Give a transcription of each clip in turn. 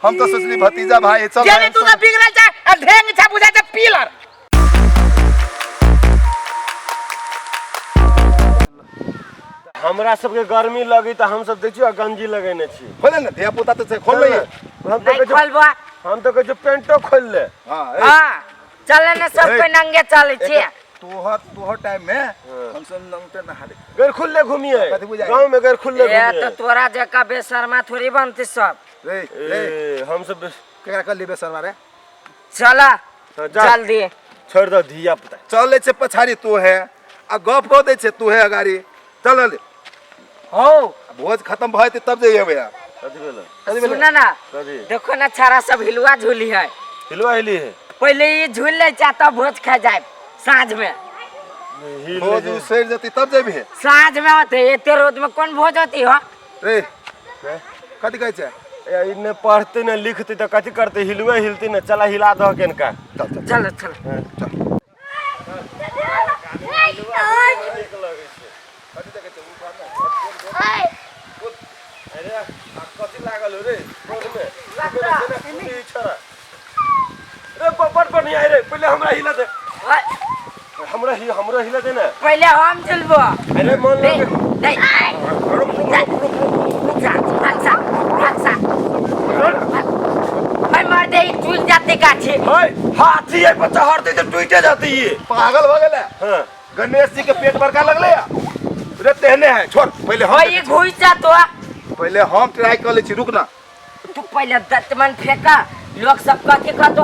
हम तो सोचली भतीजा भाई चल जेने तू सब बिगड़ल छै आ ढेंग छै बुझाय छै पीलर। हमरा सबके गर्मी लगी तऽ हमसब देखियौ गंजी लगेने छी। खोले ने धिया पुता तऽ छै खोल ले। हम तऽ नहीं खोलबो। हम तऽ कहै छियौ पेंटो खोल ले। हां हां चल ने सब कोई नंगे चलै छी। तोहर तोहर टाइम में हम सब नंगटे नहा ले गैर खुले घूमिए कथी बुझाइ? गांव में गैर खुले ए घूमिए। तो तोरा जका बेशर्मा थोड़ी बनती सब। रे रे ए हम सब केकरा कर लेबे सरवा रे? चला हाँ, जा। जल्दी छोड़ दो धिया पुता। चलै छै पछाड़ी तू है आ गप कऽ दै छै तू है अगाड़ी। चल ले हो भोज खत्म भऽ जेतै तब जइए भैया। कथी भेलै? कथी भेलै? सुन ना कथी? देखो ना छाड़ा सब हिलुआ झूली है। हिलुआ हिली है। पहले ये झूल ले जा तब भोज खा जाए साँझ में। हिल भोज ले सड़ि जेतै तब जेबही। साँझ में होते एते रोज में कौन भोज होती हो? रे कथी कहै छै? ए, ई ने पढ़ते ने लिखते तऽ कथी करते? हिलुए हिलते ने। चला हिला दह केनका। चल चल चलो चलो चल। अरे आ कथी लागल हो रे रोड में? केना छोड़ा रे बड़ बढ़िया है रे। पहले हमरा हिला दे। ओए, हमरा ही हमरा हिला दे ना। पहले हम झुलबो। अरे मन नहीं लगे। नहीं जा भाग सा भाग सा। मैं मर दे झूल जाते गाछी। हाय हाथी है बच्चा हरते तो टूटे जाती है। पागल भऽ गेलै। हां गणेश जी के पेट बड़का लगलै या रे तेहने है। छोड़ पहले हम ओए ये घुस जा तो। पहले हम ट्राई कर ले छी रुक ना। तू पहले दतमन फेंका लोग सब कथी कहतो।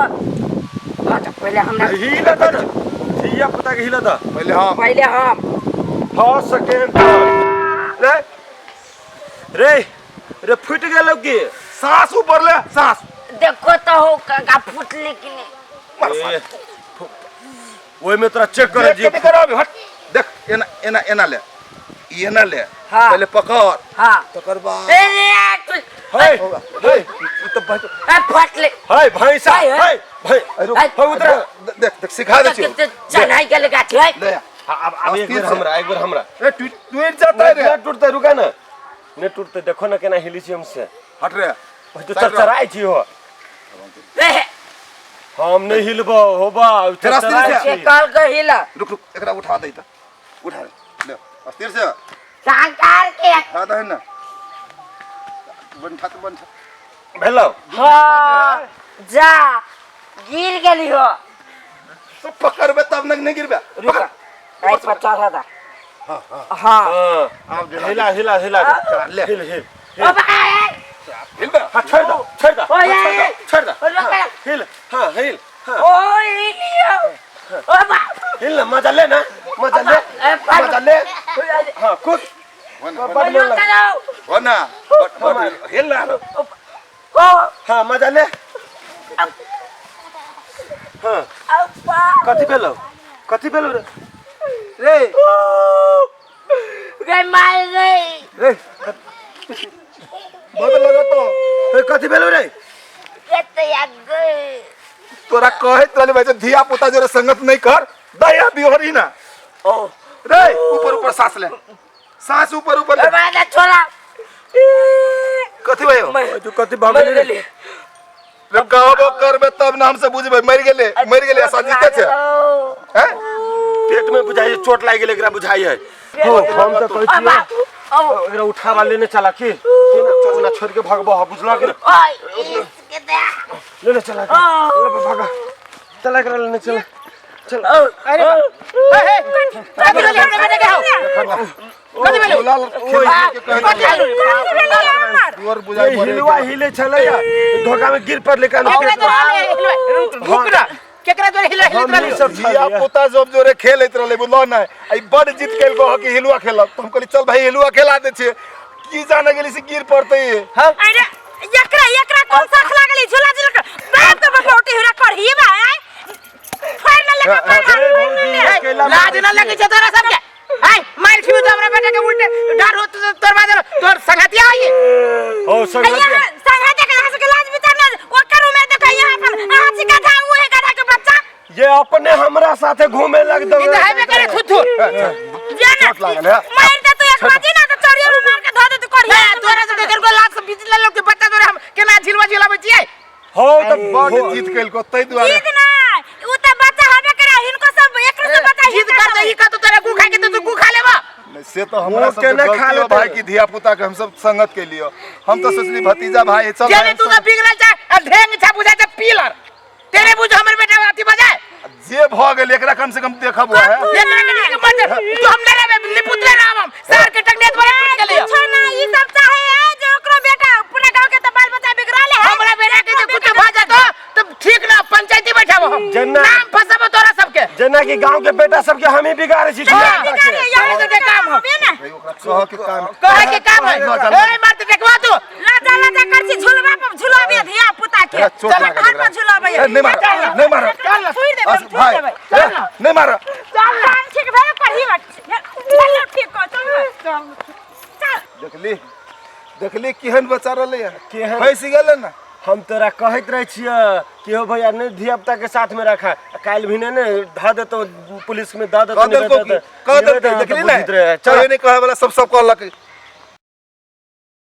हाँ तो पहले हमरा हिला दे ना। धिया पुता के हिला दे। पहले हम पहले हम फर्स्ट सेकंड थर्ड रे रे रे फूट गेलो की? सांस ऊपर ले सांस। देखो तो हो का फूटली कि नहीं। ए, ओय में तोरा चेक करे जी। देख करो हट देख एना एना एना ले एना ले। हाँ। पहले पकड़। हाँ। तकर बाद ए रे यार, तू हे हे ई तो भाई ए फटले। हे भैंसा हे, हे। हे भाई रुक हे। हे उतरा। देख देख सिखा दे छी। चढ़ाई के गाछी है। ले हाँ, अब एक बेर हमरा एक बेर हमरा। ए टूट टूट जाता है रे। नहीं टूटते रुका ना। नहीं टूटते देखो ना केना हिली छी हमसे। हट रे। भाई तो चरचराई छी हो। ए हम नहीं हिलबो होबा तेरा चरचराई स्थिर छी। के कल के हिला। रुक रुक एकरा उठा दे त उठा दे ले अस्थिर से संकार के उठा दे ना। बनठा त बनठा भेलो। हाँ जा गिर गेली हो। तो पकड़बे तब न नहीं गिरबे। रुक आई पर चढ़ा दा। हां हां हां अब हिला हिला हिला ले। हिल हिल ओ भाई हिलबे। हां छोड़ दो छोड़ दो ओए, ओए, छोड़ दो रुक। हिल हां हिल हां ओए लियो ओ बा हिल ना मजा ले ना मजा ले ए, पर- मजा ले हां कूद बड़ मन लग हो ना बड़ हिल ना। ओ हां मजा ले हां अप्पा कथी भेलो कथी भेलो रे रे रे मार रे रे बहुत लगत तो ए कथी भेलो रे? कते आगे तोरा कहैत रहली भाई धिया पुता जोरे संगत नहीं कर दया बिहरी ना। ओ रे ऊपर ऊपर सांस ले सांस ऊपर ऊपर ले। मार छोड़ा। कथी भयो? तू कथी भऽ गेली रे? रे कहबो करबे तब ना हमसे बुझबे। मरि गेले मरि गेले ऐसा जीते छे हैं? पेट में बुझाइ चोट लागि गेलै एकरा बुझाइ है। हो हम तऽ कहै छियै एकरा उठावा लेने चला की केना छोड़ के भगबो ह बुझलक कि लेने चला भागा चला एकरा लेने चला चल। अरे हे कथी भेलै हमरा बेटा के? हो कथी भेलै? कथी भेलै दुआर बुझाइ पड़े। हिलवा हिले छलै या धोखा में गिर पड़ले कान केकरा जोरे रुक ना केकरा जोरे हिलवा हिलैत हम रहली? सब धिया पुता सब जोरे खेलैत रहले बुझलो ना। आई बड़ जीत केलको ह कि हिलुआ खेलब त हम कहली चल भाई हिलुआ खेला दे छियै। की जाने गेली से गिर पड़तै। हां अरे एकरा एकरा कोन सख लागली झूला झूला के बाप तो बपोटी हुरा करही बा आय फाड़ ना लगा अरे भौजी, अकेला लाज ना लगे छै तोरा सबके। आय मार खिबी तो हमरा बेटा के उल्टे डर हो तो तोर बाद तोर संगतिया आई हो संगतिया संगतिया के यहाँ से लाज विचार ना ओकर उम्र देखा यहाँ पर अहाँ छी गधा उहे गधा के बच्चा ये अपने हमरा साथे घूमे लग दो। ई त हेबे करे थुथु जे ना चोट लागल है। मार दे तो एक बाजी ना तो चोरिया में मार के धो दे तो करही ना तोरा सबके केकरो लाज से बीच ले लोग के बच्चा तोरा हम केना झिलवा झिलाबै छियै। हो तऽ बड जीत केलको ताहि दुआरे। जीत ना, उ त बच्चा हबे करे, हिनको सब एकरो सब बच्चा जिद कर तऽ ई कहतो तोरा गु खा के तऽ तू गु खा लेबा। नहीं, से तो हमरा वो सब केना खा गलती हो लेतै? भाई की धिया पुता के हम सब संगत के लियो, हम तो सोचली भतीजा भाई चल जेने भाई, तू तऽ बिगड़ल छै आ ढेंग छा बुझाय छै पीलर, तेरे बुझ हमर बेटा अथी बजाय। जे भ गेल एकरा कम से कम देखब है। एकरा के नीक मत तू, हम नहि रहबै, निपुतले रहब हम, सार के टंगने द्वारा टूट गेलै। कुछो ना, ई सब चाहे है जे ओकरो बेटा पूरा गांव के त बाल बच्चा बिगड़ल है। हमरा बेटा के जे कुछ भ जातो तऽ ठीक ना, पंचायती बैठाबो हम, जेना- नाम फसाबो तोरा सबके। जेना कि गांव के बेटा सबके हम ही बिगाड़े छी। हाँ, धिया-पुता के। बिगाड़े, यही सबके काम हो। होबे ना। भाई ओकरा कह के काम कहे के काम है। न, चल। ए मर्द देखवा तू। लाजा लाजा कर छी, झुलवा पर झुलाबे धिया पुता के। ए, चोट चल लागल घर एकरा। पर झुलाबे। ए, नहीं मार, नहीं मार। चल छुई देबै, अस- छुई भाई देबै। ए, नहीं मार। चल ठीक भेल पढ़ी बट। चल ठीक कर, चल चल। देखली देखली केहन बच्चा रहलै है, केहन? फँसि गेलै ने। हम तोरा कहैत रहै छियै कि हो भैया नहीं धिया पुता के साथ में रखा, काल्हि भी ने धऽ देतौ पुलिस में, दऽ देतौ। कह देलको की? कह देलकै, देखली ने चल चल नहीं कहे वाला सब सब कहलक।